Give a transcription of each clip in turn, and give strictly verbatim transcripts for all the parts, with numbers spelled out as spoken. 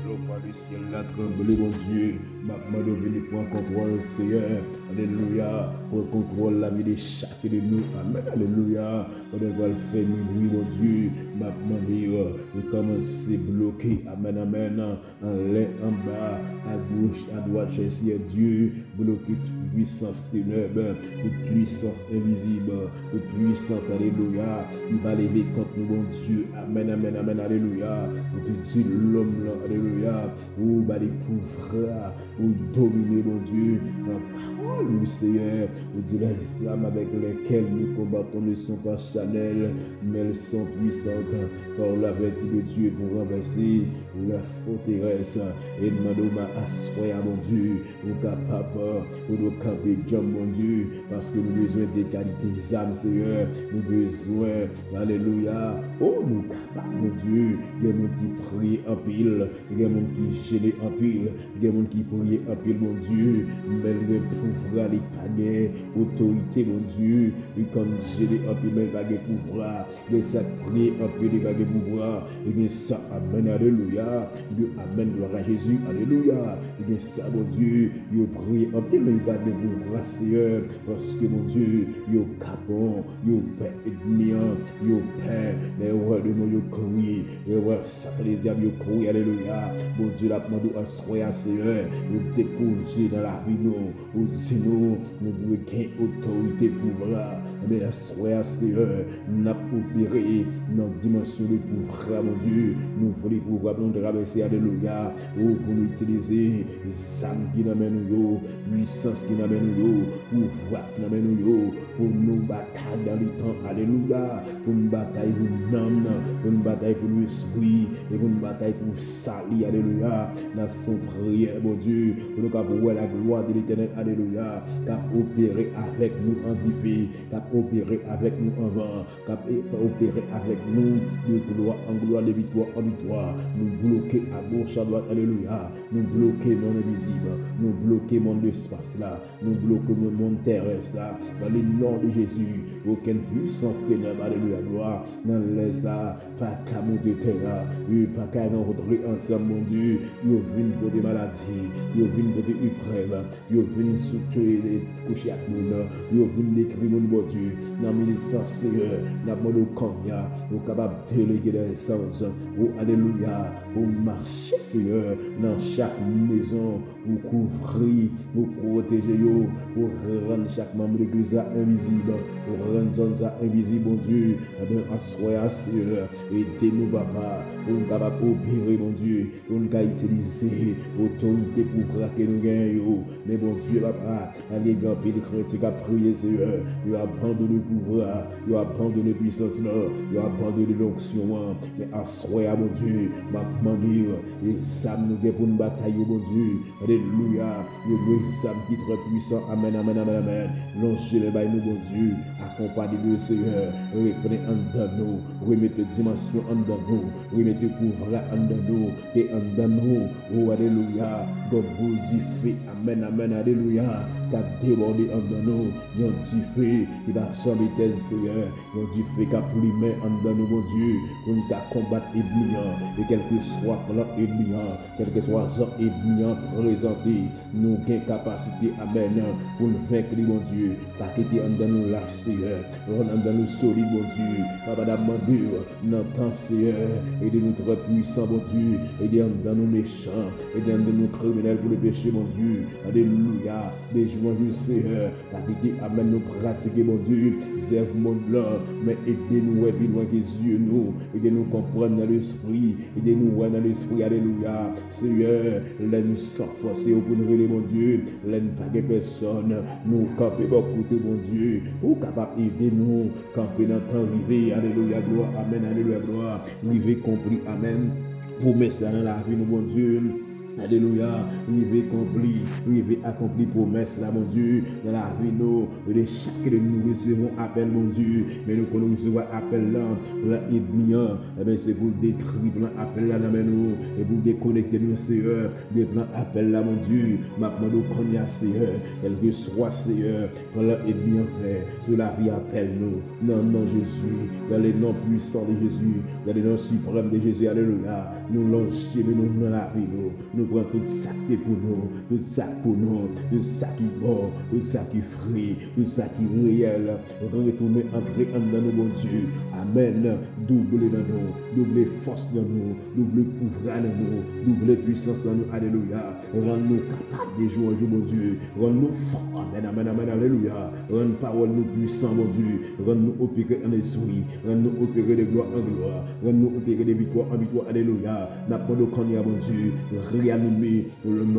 Lòpa de syèl la tranble, Bondye. M ap mande w vini pran kontwòl, Seyè. Alelouya. Pran kontwòl lavi de chak de nou. Amèn. Alelouya. Pandan w pral fè minwi, Bondye, m ap mande w, w kòmanse bloke. Amèn, amèn. Anlè, anba, agoch, adwat, chè, Seyè Dye. Bloke tout pwisans tenèb, tout pwisans envizib, tout pwisans, alelouya, ki va leve kont nou, Bondye. Amèn, amèn, amèn, alelouya. Ou te di lòm lan, alelouya, ou ba li pouvwa pou domine, Bondye, nan pawòl ou, Seyè. Ou di, les armes avec lesquelles nous combattons ne sont pas charnelles, mais elles sont puissantes par la vertu de Dieu pour renverser leurs forteresses. E n mande w aswè a, Bondye, ou kapab, pou nou kanpe djanm, Bondye, paske nou bezwen de kalite zam, Seyè. Nou bezwen, alelouya. O, nou kapab, Bondye. Gen moun ki priye anpil, gen moun ki jene anpil, gen moun ki priye anpil, Bondye, men l gen pouvwa, li pa gen otorite, Bondye. Li konn jene anpil, men li pa gen pouvwa. Gen sa k priye anpil, li pa gen pouvwa. Ebyen sa, amèn, alelouya. Yo, amèn, glwa a Jezi, alelouya. Ebyen sa, Bondye, yo priye anpil, men yo pa gen pouvwa, Seyè. Paske, Bondye, yo kapon, yo pè ènmi an, yo pè. Lè yo wè demon, yo kouri. Lè yo wè Satan, ledyab, yo kouri, alelouya. Bondye, l ap mande w aswè a, Seyè, yo depoze nan lavi nou. Ou di nou, nou dwe gen otorite, pouvwa. Ebyen, aswè a, Seyè, n ap opere nan dimansyon de pouvwa, Bondye. Nou vle pouvwa pou nou travèse, alelouya. O, pou nou itilize zam ki nan men nou yo, pwisans ki nan men nou yo, pouvwa ki nan men nou yo, pou nou batay nan letan, alelouya. Pou n batay pou nanm nan, pou n batay pou lespri, e pou n batay pou sali, alelouya. N ap fè yon priyè, Bondye, pou nou kab wè la glwa de Letènèl, alelouya, k ap opere avèk nou an dife, k ap opere avèk nou an van, k ap e-, opere avèk nou de glwa an glwa, de viktwa an viktwa. Nou bloke agoch, adwat, alelouya. Nou bloke mond envizib, nou bloke mond espas la. Nou bloke mond tèrès la. Dans le nom de Jésus, okenn pwisans tenèb, alelouya, glwa, nan lè sa, pa ka monte tè a. Yo pa ka rankontre ansanm, Bondye. Yo vin pote maladi, yo vin pote eprèv, yo vin sou kouche ak moun, yo vin detwi moun, Bondye. Nan minit sa, Seyè, n ap mande w kounye a, ou kapab delege de zanj, o, alelouya, pou mache, Seyè, nan chak mezon, pou kouvri, pou pwoteje yo, pou rann chak manm legliz la envizib, pou rann zòn sa envizib, Bondye. Ebyen, aswè a, Seyè, ede nou, papa, pou nou kapab opere, Bondye, pou nou ka itilize otorite, pouvwa ke nou genyen yo. Men, Bondye, papa, gen anpil kretyen k ap priye, Seyè, yo abandone pouvwa, yo abandone pwisans lan, yo abandone lonksyon an. Men aswè a, Bondye, m ap mande w, e zam nou gen pou n batay yo, Bondye. Alelouya. Yo dwe zam ki trè pwisan. Amèn, amèn, amèn, amèn. Lonje men bay nou, Bondye. Akonpanye nou, Seyè. Reprann anndan nou. Remete dimansyon anndan nou. Remete pouvwa anndan nou. E anndan nou. O, alelouya. Gon boul dife. Amèn, amèn, alelouya. K ap debòde anndan nou. Yon dife ki pa janm etèn, Seyè. Yon dife k ap limen anndan nou, Bondye, pou n ka konbat ènmi an, e kèlkeswa plan ènmi an, kèlkeswa jan ènmi an prezante, nou gen kapasite, amèn, pou n venk li, Bondye. Pa kite anndan nou lach, Seyè. Rann anndan nou solid, Bondye. Papa, n ap mande w, nan tan, Seyè, ede nou trè pwisan, Bondye. Ede anndan nou mechan, ede anndan nou kriminèl pou lepeche, Bondye. Alelouya. De jou an jou, Seyè, pa kite, amèn, nou pratike, Bondye, zèv mond lan, men ede nou wè pi lwen ke zye nou, ede nou konprann nan lespri, ede nou wè nan lespri, alelouya. Seyè, lè nou san fòs, se ou pou n rele, Bondye, lè n pa gen pèsòn, nou kanpe bò kote, Bondye, pou w kapab ede nou kanpe nan tan rive, alelouya, glwa, amèn, alelouya, glwa, rive konpli, amèn. Pwomès la nan lavi nou, Bondye. Alelouya, rive konpli, rive akonpli pwomès la, Bondye, nan lavi nou. De chak de nou resevwa apèl, Bondye, men nou konn resevwa apèl la, plan ènmi an, ebyen, se pou l detri plan apèl la nan men nou, e pou l dekonekte nou, Seyè, de plan apèl la, Bondye. M ap mande w kounye a, Seyè, kèlkeswa, Seyè, plan ènmi an fè sou lavi apèl nou, nan non Jezi, dans le nom puissant de Jésus, dans le nom suprême de Jésus, alelouya, nou lonje men nou nan lavi nou. Nou pran tout sa k te pou nou, tout sa k pou nou, tout sa ki bon, tout sa ki fre, tout sa ki reyèl. Retounen antre anndan nou, Bondye. Amèn. Double nan nou, double fòs nan nou, double pouvwa nan nou, double pwisans nan nou. Alelouya. Rann nou kapab de jou an jou, Bondye. Rann nou fò. Amèn, amèn, amèn. Alelouya. Rann pawòl nou pwisan, Bondye. Rann nou opere an espri. Rann nou opere de glwa an glwa. Rann nou opere de viktwa an viktwa. Alelouya. N ap mande w kounye a, Bondye, reyanime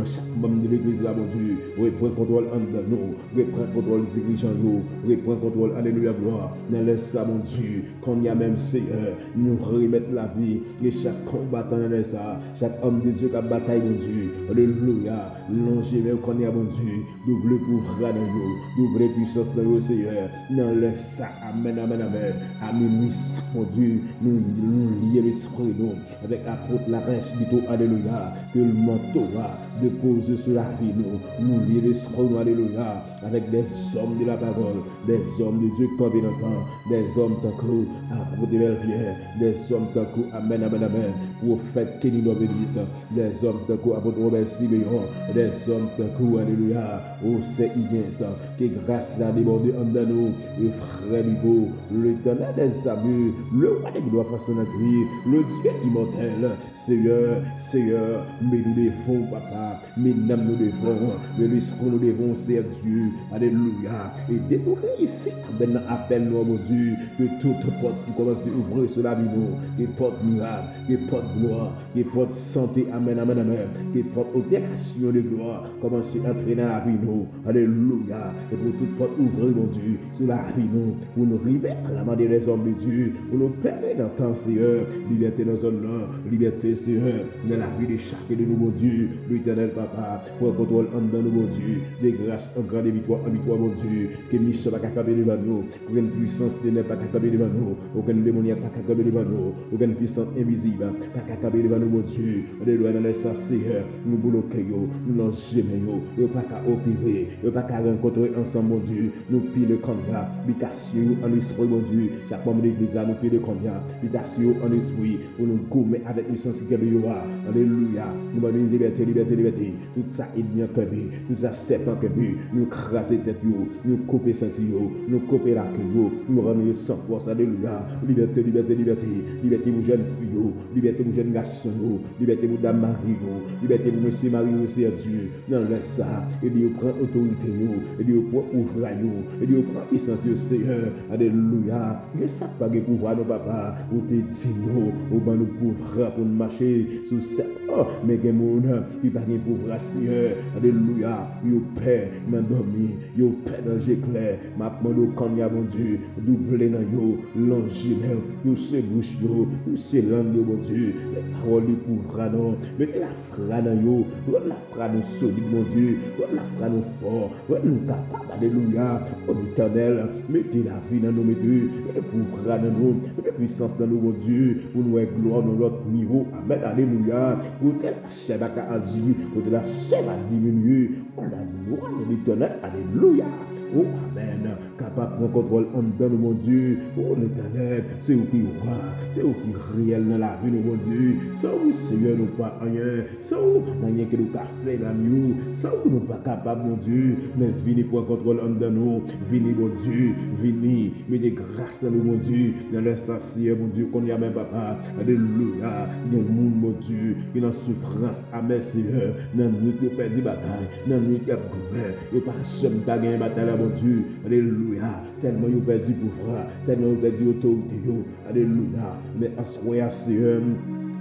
chak manm de legliz la, Bondye. Repran kontwòl anndan nou. Repran kontwòl dirijan yo. Repran kontwòl, alelouya, glwa. Nan lè sa, Bondye, kounye a menm, Seyè, nou remèt lavi e chak konbatan nan lè sa, chak òm de Dye k ap batay, Bondye. Alelouya. Lonje men w kounye a, Bondye. Double pouvwa nan yo. Double pwisans nan yo, Seyè. Nan lè sa, amèn, amèn, amèn. A minwi sa, Bondye, nou, nou lye lespri nou avèk apot Larens Bito, alelouya, ke l manto a depoze sou lavi nou. Nou lye lespri nou, alelouya, avèk des hommes de la parole, des hommes de Dieu kanpe nan tan, des hommes tankou apot Evel Pyè, des hommes tankou, amèn, amèn, amèn, pwofèt Kenny Novelis, des hommes tankou apot Robert Simeon, des hommes tankou, alelouya, o sè Higgins, ke gras la debòde anndan nou, e frè Bigo, Letènèl dèzame, le wa de glwa fòs nan nati, le Dye imòtèl, Seyè, Seyè, men nou devan w, papa, men nanm nou devan w, men lespri nou devan w, Seyè Dye, alelouya, ede nou reyisi, amèn, nan apèl nou an, Bondye, ke tout pòt ki kòmanse ouvri sou lavi nou, ke pòt mirak, ke pòt glwa, ke pòt sante, amèn, amèn, amèn, ke pòt operasyon de glwa kòmanse antre nan lavi nou, alelouya, e pou tout pòt ouvri, Bondye, sou lavi nou, pou nou rive a la mande lèzòm de Dye, pou nou pèmèt nan tan, Seyè, libète nan zòn nan, libète, Seyè, nan lavi de chak de nou, Bondye, Letènèl Papa, pran kontwòl anndan nou, Bondye, de gras an gras, de viktwa an viktwa, Bondye, ke mechan pa ka kanpe devan nou, okenn pwisans tenèb pa ka kanpe devan nou, okenn demonyak pa ka kanpe devan nou, okenn pwisans envizib pa ka kanpe devan nou, Bondye, alelouya, nan lè sa, Seyè, nou bloke yo, nou lonje men yo, yo pa ka opere, yo pa ka rankontre ansanm, Bondye, nou pile kounye a, bitasyon yo an espri, Bondye, chak manm legliz la, nou pile kounye a, bitasyon yo an espri, pou nou goumen avèk lisans ki kenbe yo a. Alelouya. Nou mande libète, libète, libète. Tout sa ènmi an kenbe, tout sa sèpan kenbe, nou kraze tèt yo, nou koupe senti yo, nou koupe lake yo, nou rann yo san fòs. Alelouya. Libète, libète, libète. Libète pou jèn fi yo, libète pou jèn gason yo, libète pou dam mari yo, libète pou mesye mari yo, Seyè Dye. Nan lè sa, ede yo pran otorite yo, ede yo pran pouvwa yo, ede yo pran pwisans yo, Seyè. Alelouya. Gen sa k pa gen pouvwa non, papa. Ou te di nou, ou ban nou pouvwa pou n mache sou sèpan. Men gen moun ki pa gen pouvwa, Seyè. Alelouya. Yo pè nan dòmi, yo pè nan je klè. M ap mande w kounye a, Bondye, double nan yo, lonje men w, touche bouch yo, touche lang yo, Bondye. Met pawòl de pouvwa nan, mete lafwa nan yo, rann lafwa nou solid, Bondye, rann lafwa nou fò, rann nou kapab, alelouya. O Letènèl, mete lavi nan nou, mete, mete pouvwa nan nou, mete pwisans nan nou, Bondye, pou nou wè glwa w nan lòt nivo. Amèn, alelouya. Kote lachè pa ka aji, kote lachè pa diminye, o la glwa de Letènèl, alelouya. O, amèn. Kapab pran kontwòl anndan nou, Bondye. O Letènèl, se ou ki wa, se ou ki reyèl nan lavi nou, Bondye. San ou, Seyè, nou pa anyen. San ou, pa gen anyen ke nou ka fè, zanmi ou. San ou, nou pa kapab, Bondye. Men vini pran kontwòl anndan nou. Vini, Bondye. Vini. Mete gras nan nou, Bondye. Nan lè sa, Seyè, Bondye, kounye a menm, papa. Alelouya. Gen moun, Bondye, ki nan soufrans amè, Seyè. Nan nwit yo pèdi batay. Nan nwit y ap goumen. Yo pa janm ta genyen batay la, Bondye. Alelouya. Tèlman yo pèdi pouvwa. Tèlman yo pèdi otorite yo. Alelouya. Men aswè a, Seyè,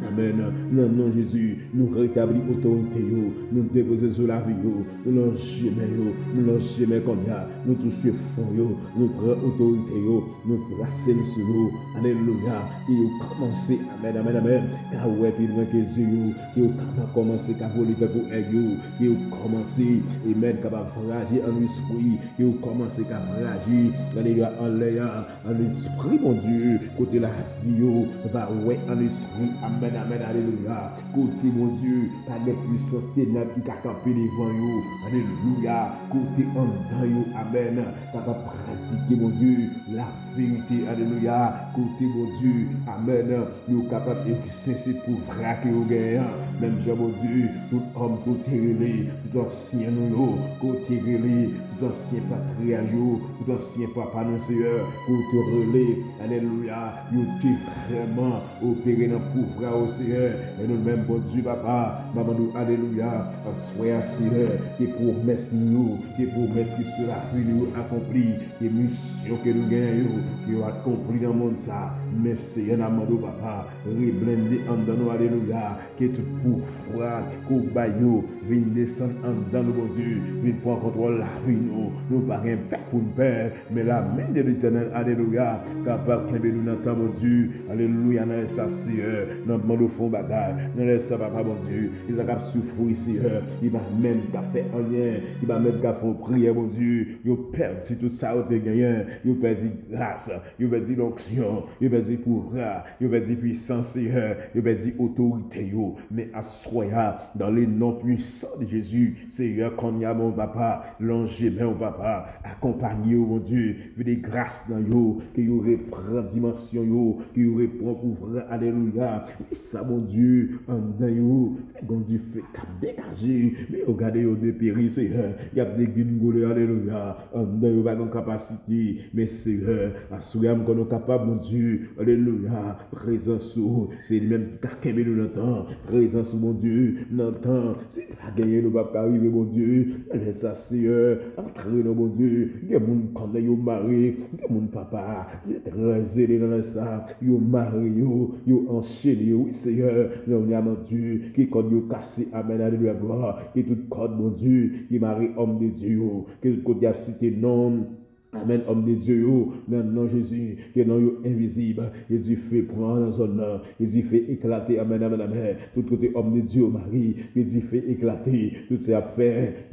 Amèn. Nan non Jezi, nou retabli otorite yo, nou depoze sou lavi yo, nou lonje men yo, nou lonje men kounye a, nou touche fon yo, nou pran otorite yo, nou plase l sou yo. Alelouya. Ke yo kòmanse, amèn, amèn, amèn, ka wè pi lwen ke zye yo, ke yo ka kòmanse ka vole tankou èg yo, ke yo kòmanse, amèn, kapab vwayaje an lespri, ke yo kòmanse ka vwayaje, alelouya, anlè a, an lespri, Bondye, kote lavi yo va wè an lespri. Amèn, amèn, alelouya. Kote, Bondye, pa gen pwisans tenèb ki ka kanpe devan yo. Alelouya. Kote anndan yo, amèn, kapab pratike, Bondye, laverite. Alelouya. Kote, Bondye, amèn, yo kapab egzèse pouvwa ke yo genyen an. Menm jan, Bondye, tout òm ke w te rele, tout ansyen nou yo, ke w te rele, tout ansyen patriyach yo, tout ansyen papa nou, Seyè, ke w te rele, alelouya, yo te vrèman opere nan pouvwa w, Seyè. E nou menm, Bondye, papa, m ap mande w, alelouya, aswè a, Seyè, ke pwomès nou yo, ke pwomès ki sou lavi nou yo akonpli, ke misyon ke nou genyen yo, ke yo akonpli nan mond sa. Men, Seyè, n ap mande w, papa, reblende anndan nou, alelouya, ke tout pouvwa ke w bay yo vin desann anndan nou, Bondye, vin pran kontwòl lavi nou. Nou pa gen pè pou n pè, men lamen de Letènèl, alelouya, kapab kenbe nou nan tan, Bondye, alelouya, nan lè sa, Seyè, n ap mande w fè yon bagay, nan lè sa, papa, Bondye, e sa k ap soufri, Seyè, ki pa menm ka fè anyen, ki pa menm ka fè yon priyè, Bondye, yo pèdi tout sa yo te genyen, yo pèdi gras, yo pèdi lonksyon, yo pèdi pouvwa, yo pèdi pwisans, Seyè, yo pèdi otorite yo. Men aswè a, dans le nom puissant de Jésus, Seyè, kounye a, bon papa, lonje men w, papa, akonpanye yo, Bondye, vide gras nan yo, ke yo repran dimansyon yo, ke yo repran pouvwa, alelouya. E sa, Bondye, anndan yo, fè gen yon dife k ap degaje, men yo gade yo deperi, Seyè, y ap degringole, alelouya. Anndan yo pa gen kapasite, men Seyè, aswè a m konnen w kapab, Bondye, alelouya. Prezans ou, se li menm ki ka kenbe nou nan tan. Prezans ou, Bondye, nan tan. Si pa genyen, nou p ap ka rive, Bondye. Nan lè sa, Seyè, antre non, Bondye. Gen moun konnen yo mare, gen moun, papa, yo trè zele nan lè sa. Yo mare yo, yo anchene yo, wi, Seyè. Nan yon Bondye, ke kòd yo kase, amèn, alelouya, glwa. Ke tout kòd, Bondye, ki mare òm de Dye yo, ke tout kote y ap site non, amèn, òm de Dye yo, nan non Jezi, ke non yo envizib, ke dife pran nan zòn nan, ke dife eklate, amèn, amèn, amèn, tout kote òm de Dye yo mare, ke dife eklate, tout sa y ap fè,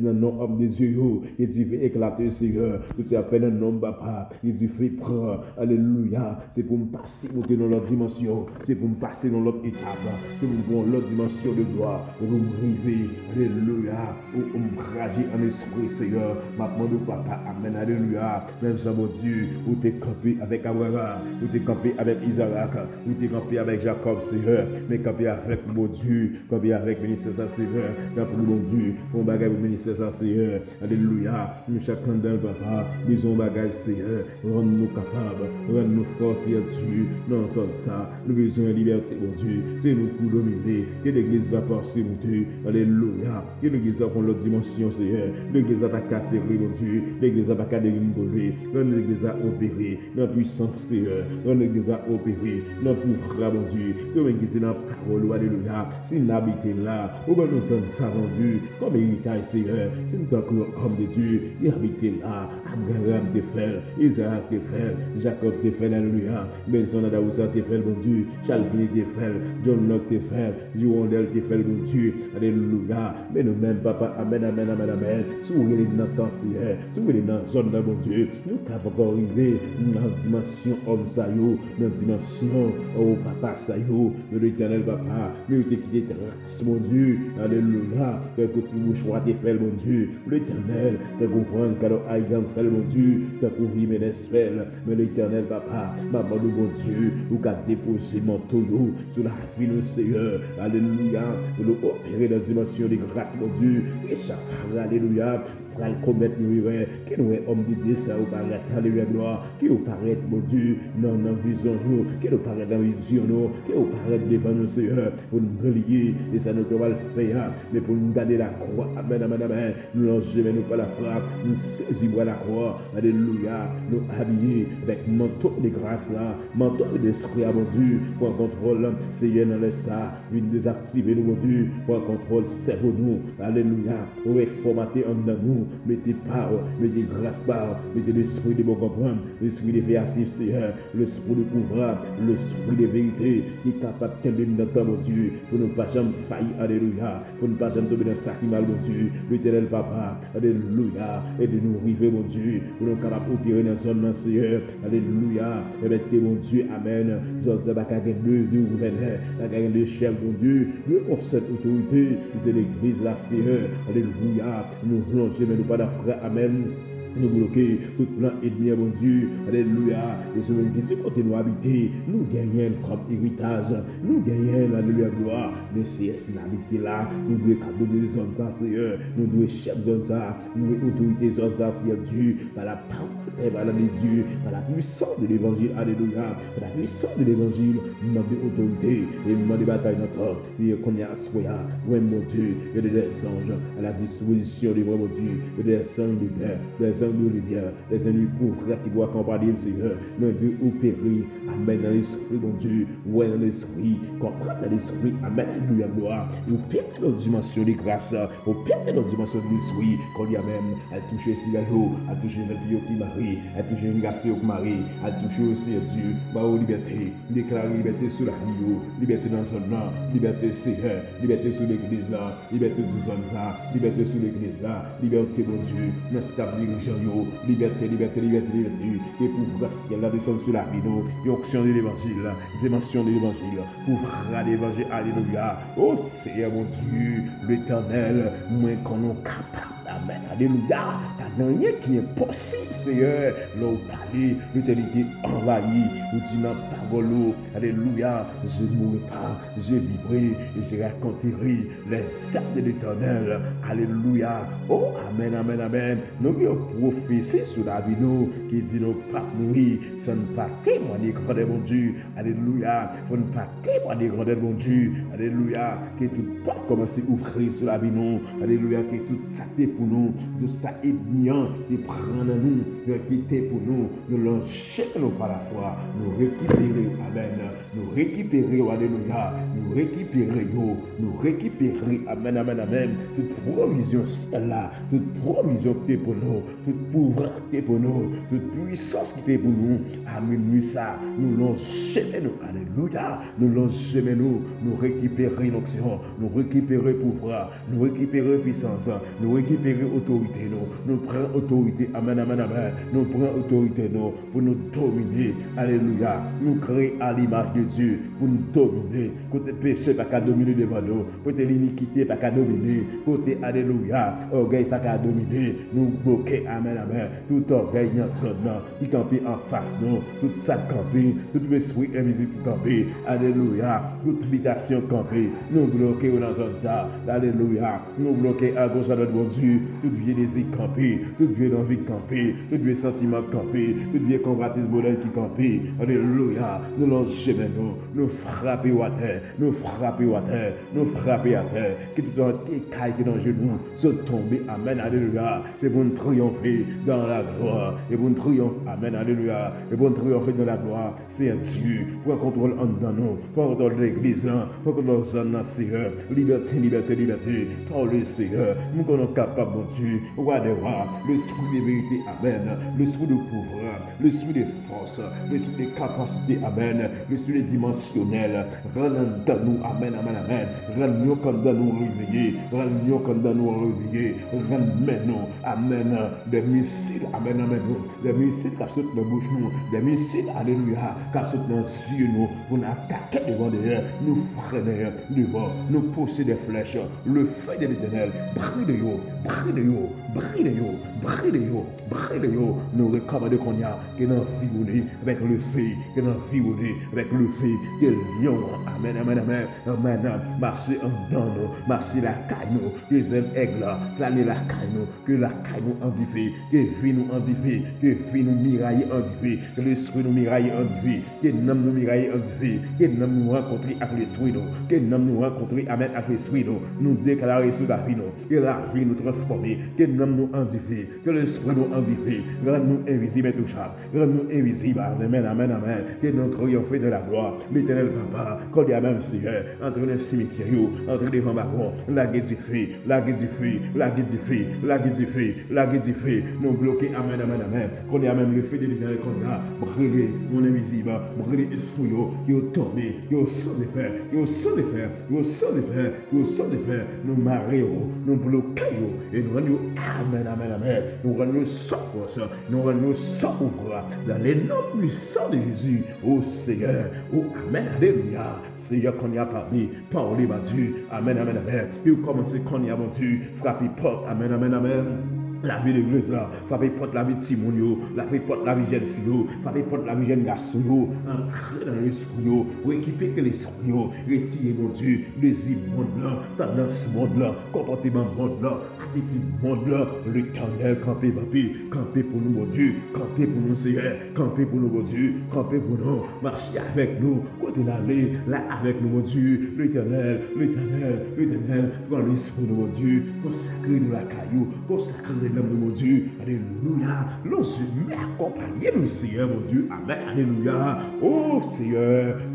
nan non òm de Dye yo, ke dife eklate, Seyè, tout sa y ap fè nan non papa, ke dife pran, alelouya, se pou m pase monte nan lòt dimansyon, se pou m pase nan lòt etap, se pou m pran lòt dimansyon de glwa, e pou m rive, alelouya, ou anraje an espri, Seyè. M ap mande w, papa, amèn, alelouya. Menm jan, Bondye, ou te kanpe avèk Abraram, ou te kanpe avèk Izarak, ou te kanpe avèk Jakòb, Seyè. Men kanpe avèk nou, Bondye, kanpe avèk ministè sa, Seyè. Tanpri, Bondye, fè yon bagay pou ministè sa, Seyè. Alelouya. Nou chak anndan l, papa, bezwen yon bagay, Seyè. Rann nou kapab, rann nou fò, Seyè Dye, nan zòn sa. Nou bezwen libète, Bondye. Se nou pou domine. Ke legliz la pase, Bondye. Alelouya. Ke legliz la pran lòt dimansyon, Seyè. Legliz la pa ka peri, Bondye. Legliz la pa ka degringole. Rann legliz la opere nan pwisans, Seyè. Rann legliz la opere nan pouvwa, Bondye. Se ou menm ki se nan pawòl ou, alelouya. Si n abite la, ou ban nou zòn sa, Bondye, kòm eritaj, Seyè. Si n tankou yon òm de Dye, li abite la. Abraram te fè l, Izarak te fè l, Jakòb te fè l, alelouya. Benson Adaousa te fè l, Bondye. Chalvini te fè l, John Locke te fè l, Girondel te fè l, Bondye. Alelouya. Men nou menm, papa, amèn, amèn, amèn, amèn. Si w rele n nan tan, Seyè, si w rele n nan zòn nan, Bondye, nou ka poko rive nan dimansyon òm sa yo, nan dimansyon, o papa sa yo, men Letènèl, papa, men yo te kite tras, Bondye. Alelouya. Tankou ti mouchwa te fè l, Bondye. Letènèl, tankou Juan Carlos Aygan fè l, Bondye, tankou Jimenez fè l. Men Letènèl, papa, m ap mande w, Bondye, ou ka depoze manto yo sou lavi nou, Seyè. Alelouya. Pou nou opere nan dimansyon de gras, Bondye. Richard Favre, alelouya, pral komèt yon erè. Ke nou wè òm de Dye sa Ou parèt, alelouya, glwa. Ke ou parèt, Bondye, nan, nan vizyon nou. Ke nou parèt nan vizyon nou. Ke ou parèt devan nou, Seyè, pou n bliye de sa nou te pral fè a. Men pou n gade lakwa. Amèn, amèn, amèn. Nou lonje men nou pa lafwa. Nou sezi bwa lakwa. Alelouya. Nou abiye avèk manto de gras la. Manto de lespri a, Bondye. Pran kontwòl, Seyè, nan lè sa. Vin dezaktive nou, Bondye. Pran kontwòl sèvo nou. Alelouya. Refòmate anndan nou. Mete pa w, mete gras pa w, mete lespri de bon konprann, lespri de veyatif, Seyè, lespri de pouvwa, lespri de verite, ki kapab kenbe n nan tan, Bondye, pou nou pa janm fayi, alelouya, pou nou pa janm tonbe nan sa ki mal, Bondye, Letènèl Papa, alelouya, ede nou rive, Bondye, pou nou kapab opere nan zòn nan, Seyè, alelouya, pèmèt ke Bondye, amèn, zòn sa pa ka gen de, de gouvènè, pa ka gen de chèf, Bondye, de yon sèl otorite, se legliz la, Seyè, alelouya, nou lonje men nou pa nan frè, amèn. Nou bloke tout plan ènmi an, Bondye. Alelouya. E se menm ki di kote nou abite, nou genyen l kòm eritaj. Nou genyen l, alelouya, glwa. Men se yès n abite la, nou dwe ka domine zòn sa, Seyè. Nou dwe chèf zòn sa. Nou dwe otorite zòn sa, Seyè Dye. Pa la pawòl, e pa la ledi, pa la pwisans de levanjil, alelouya. Pa la pwisans de levanjil, mande otorite e mande batay nan tan. E kounye a, aswè a, mwen, Bondye, il y a des anges à la disposition de moi, Bondye. Il y a des anges de guerre, des anges de lumière, des anges de pouvoir ki pou akonpanye l, Seyè. Mwen dwe opere, amèn, nan lespri, Bondye. Wè nan lespri, konprann nan lespri, amèn, alelouya, glwa. E opere nan dimansyon de gras, opere nan dimansyon de lespri, kounye a menm, al touche sila yo, al touche jèn fi yo ki mare, al touche jèn gason yo ki mare, al touche yo, Seyè Dye, ba yo libète. Deklare libète sou lavi yo, libète nan zòn nan, libète, Seyè, libète sou legliz la, libète sou zòn sa, libète sou legliz la, libète, Bondye, nan staf dirijan yo, libète, libète, libète, libète, ke pouvwa syèl la desann sou lavi nou, onksyon de levanjil, dimansyon de levanjil, pouvwa de levanjil, alelouya. O Seyè Bondye, Letènèl, mwen konnen w kapab. Amèn. Alelouya. Pa gen anyen ki enposib, Seyè. Lè w pale, letènite anvayi. Ou di nan pawòl ou, alelouya, je ne mourrai pas, je vivrai et je raconterai les œuvres de l'Éternel. Alelouya. O, amèn, amèn, amèn. Nou gen yon pwofesi sou lavi nou ki di nou p ap mouri san n pa temwanye grandè Bondye. Alelouya. Fò n pa temwanye grandè Bondye. Alelouya. Ke tout pòt kòmanse ouvri sou lavi nou. Alelouya. Ke tout sa k te pou nou, tout sa ènmi an te pran nan nou, ki te pou nou, nou lonje men nou pa lafwa, nou rekipere yo. Amèn. Nou rekipere yo. Alelouya. Nou rekipere yo. Nou rekipere. Amèn, amèn, amèn. Tout pwovizyon syèl la, tout pwovizyon ki te pou nou, tout pouvwa ki te pou nou, tout pwisans ki te pou nou, a minwi sa, nou lonje men nou, alelouya, nou lonje men nou, nou rekipere onksyon, nou rekipere pouvwa, nou rekipere pwisans, nou rekipere otorite nou, nou pran otorite, amèn, amèn, amèn, nou pran otorite nou, pou nou domine. Alelouya. Nou kreye a limaj de Dye pou nou domine. Kote peche pa ka domine devan nou. Kote linikite pa ka domine. Kote, alelouya, ògèy pa ka domine. Nou bloke, amèn, amèn. Tout ògèy nan zòn nan ki kanpe anfas nou. Tout sa k kanpe. Tout lespri envizib ki kanpe. Alelouya. Tout bitasyon kanpe. Nou bloke yo nan zòn sa. Alelouya. Nou bloke agoch adwat, Bondye, tout vye dezi kanpe, tout vye lanvi kanpe, tout vye santiman kanpe, tout vye konvwatis bonè ki kanpe. Alelouya. Nou lonje men nou, nou frape yo atè, nou frape yo atè, nou frape atè. Ke tout an ke kay ki nan jenou sot tonbe. Amèn. Alelouya. Se pou n triyonfe dans la gloire. E pou n triyonfe. Amèn. Alelouya. E pou n triyonfe dans la gloire. Seyè Dye, pran kontwòl anndan nou, pran kontwòl legliz lan, pran kontwòl zòn nan, Seyè. Libète, libète, libète. Pawòl, Seyè, nou konnen w kapab, Bondye, wa dè wa, lespri de verite, amèn, lespri de pouvwa, lespri de fòs, lespri de kapasite, amèn, lespri de dimansyonèl, rann anndan nou, amèn, amèn, amèn, rann nou anndan nou reveye, rann nou anndan nou reveye, rann men nou, amèn, de misil, amèn, amèn, nou. De misil k ap sot nan bouch nou, de misil, alelouya, k ap sot nan zye nou, pou n atake devan dèyè, nou frennen devan, nou pouse de flèch, le feu de l'Éternel, brile yo, brile yo, brile yo, brile yo, brile yo, nou rekòmande kounye a, ke nan vi nou li, avèk le feu, ke nan Viole avèk lefe de lyon an. Amèn, amèn, amèn, amèn. Mache anndan nou, mache lakay nou, ke zèl èg la plane lakay nou, ke lakay nou an dife, ke vi nou an dife, ke vi nou miraye an dife, ke lespri nou miraye an dife, ke nanm nou miraye an dife, ke nanm nou rankontre ak lespri nou, ke nanm nou rankontre, amèn, ak lespri nou. Nou deklare sou lavi nou, ke lavi nou transfòme, ke nanm nou an dife, ke lespri nou an dife, rann nou envizib, entouchab. Rann nou envizib. Amèn, amèn, amèn. Ke nou triyonfe de la glwa. Letènèl papa, kounye a menm, Seyè, antre nan simityè yo, antre devan bagon, lage dife, lage dife, lage dife, lage dife, lage dife. Nou bloke, amèn, amèn, amèn. Kounye a menm, lefe de Letènèl, kounye a, brele moun envizib, brele espri yo, yo tonbe, yo san defè, yo san defè, yo san defè, yo san defè. Nou mare yo, nou bloke yo, e nou rann yo, amèn, amèn, amèn. Nou rann yo san fòs, nou rann yo san pouvwa. Dans le nom puissant de Jésus, o Seyè, o amèn, alelouya. Seyè, kounye a pale, pawòl ba Dye, amèn, amèn, amèn. E w kòmanse kounye a, Bondye, frape pòt, amèn, amèn, amèn. Lavi legliz la, frape pòt lavi timoun yo, frape pòt lavi jèn fi yo, frape pòt lavi jèn gason yo, antre nan lespri yo, rekipere lespri yo, retire, Bondye, dezi mond lan, tandans mond lan, konpòteman mond lan, atitid mond lan. Letènèl, kanpe, kanpe, kanpe pou nou, Bondye, kanpe pou nou, Seyè, kanpe pou nou, Bondye, kanpe pou nou, mache avèk nou, kote n ale, la avèk nou, Bondye, Letènèl, Letènèl, Letènèl, pran lespri nou, Bondye, konsakre nou lakay ou, konsakre nanm nou, Bondye, alelouya, lòske men akonpanye nou, Seyè, Bondye, amèn, alelouya, o Seyè,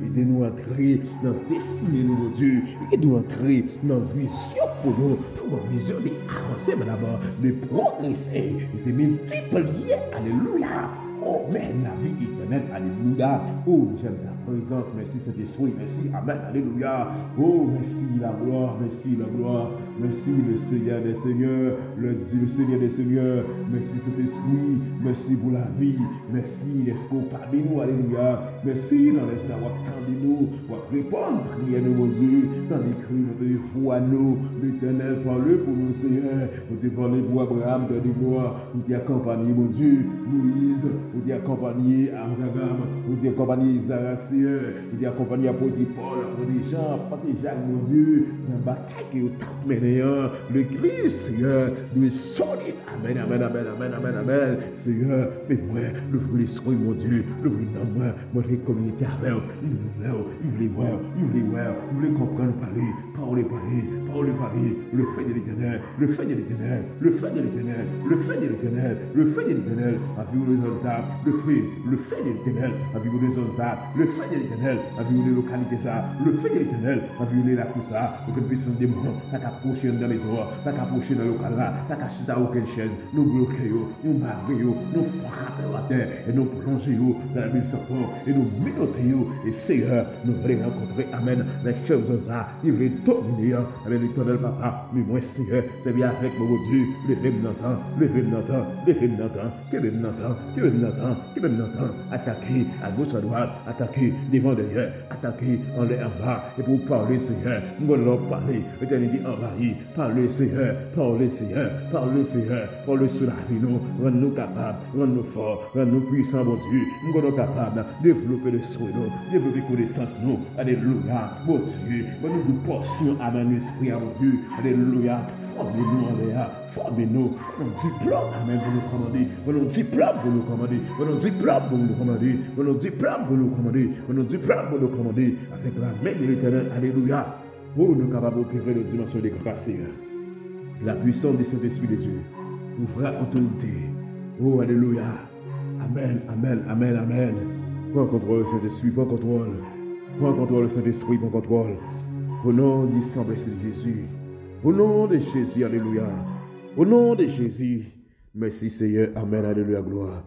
ede nou antre nan destine nou, Bondye, ede nou antre nan vizyon pou nou, pou nou vizyon de avanse, madam, de pwogrese, e se miltipliye, alelouya. O, men lavi etènèl, alelouya. O, j'aime ta présence, mèsi Sentespri, mèsi, amèn, alelouya. O, mèsi la gloire, mèsi la gloire, mèsi le Seigneur des Seigneurs, le, le Seigneur des Seigneurs, mèsi Sentespri, mèsi pou lavi, mèsi dèske w pami nou, alelouya. Mèsi nan lè sa w ap tande nou, w ap reponn priyè nou, Bondye, tande kri nou, tande vwa nou, Letènèl, pale pou nou, Seyè. Ou te pale pou Abraham, tande glwa, ou te akonpanye, Bondye, Moyiz, ou te akonpanye Abraham, ou te akonpanye Izarak, Seyè, ou te akonpanye apot Pòl, apot Jan, apot Jak, Bondye, nan batay ke yo t ap mennen an, legliz, Seyè, dwe solid. Amèn, amèn, amèn, amèn, amèn, amèn. Seyè, men mwen, louvri lespri m, Bondye, louvri nanm mwen, mwen vle kominike avè w, m vle wè w, m vle wè w, m vle wè w, m vle konprann ou pale, pawòl pale, pawòl pale, le feu de l'Éternel, le feu de l'Éternel, le feu de l'Éternel, le feu de l'Éternel, le feu de l'Éternel, anviwone zòn sa, le feu, le feu de l'Éternel, anviwone zòn sa, le feu de l'Éternel, anviwone lokalite sa, le feu de l'Éternel, anviwone lakou sa, okenn pisans demon pa ka pwoche anndan mezon an, pa ka pwoche nan lokal la, pa ka chita okenn chèz, nou bloke yo, nou mare yo, nou frape yo atè, e nou plonje yo nan labim san fon, e nou menote yo, e Seyè, nou vle rankontre, amèn, avèk chèf zòn sa, ki vle domine an, amèn, Letènèl papa, men mwen, Seyè, sèvi avèk mwen, Bondye, leve m nan tan, leve m nan tan, leve m nan tan, kenbe m nan tan, kenbe m nan tan, kenbe m nan tan, atake, agoch, adwat, atake, devan, dèyè, atake, anlè, anba, e pou w pale, Seyè, m konn lè w pale, etènite anvayi, Pale, Seyè, pale, Seyè, pale, Seyè, pale sou lavi nou, rann nou kapab, rann nou fò, rann nou pwisan, Bondye. M konnen w kapab, devlope lespri nou, devlope konesans nou. Alelouya, Bondye, ban nou yon pòsyon amèn lespri a, Bondye. Alelouya, fòme nou anlè a, fòme nou. Ban nou diplòm, amèn, pou nou kòmande. Ban nou diplòm pou nou kòmande. Ban nou diplòm pou nou kòmande. Ban nou diplòm pou nou kòmande. Ban nou diplòm pou nou kòmande. Avèk la men de Letènèl, alelouya. Oh, nou kapab opere nan dimansyon de grasye. La puissance du Saint-Esprit de Dieu. Ouvra otorite. Oh, alelouya. Amèn, amèn, amèn, amèn. Pran kontwòl, Sentespri, pran kontwòl. Pran kontwòl, Sentespri, pran kontwòl. Au nom du sang précieux de Jésus. Au nom de Jésus, alelouya. Au nom de Jésus. Mèsi, Seyè. Amèn, alelouya, glwa.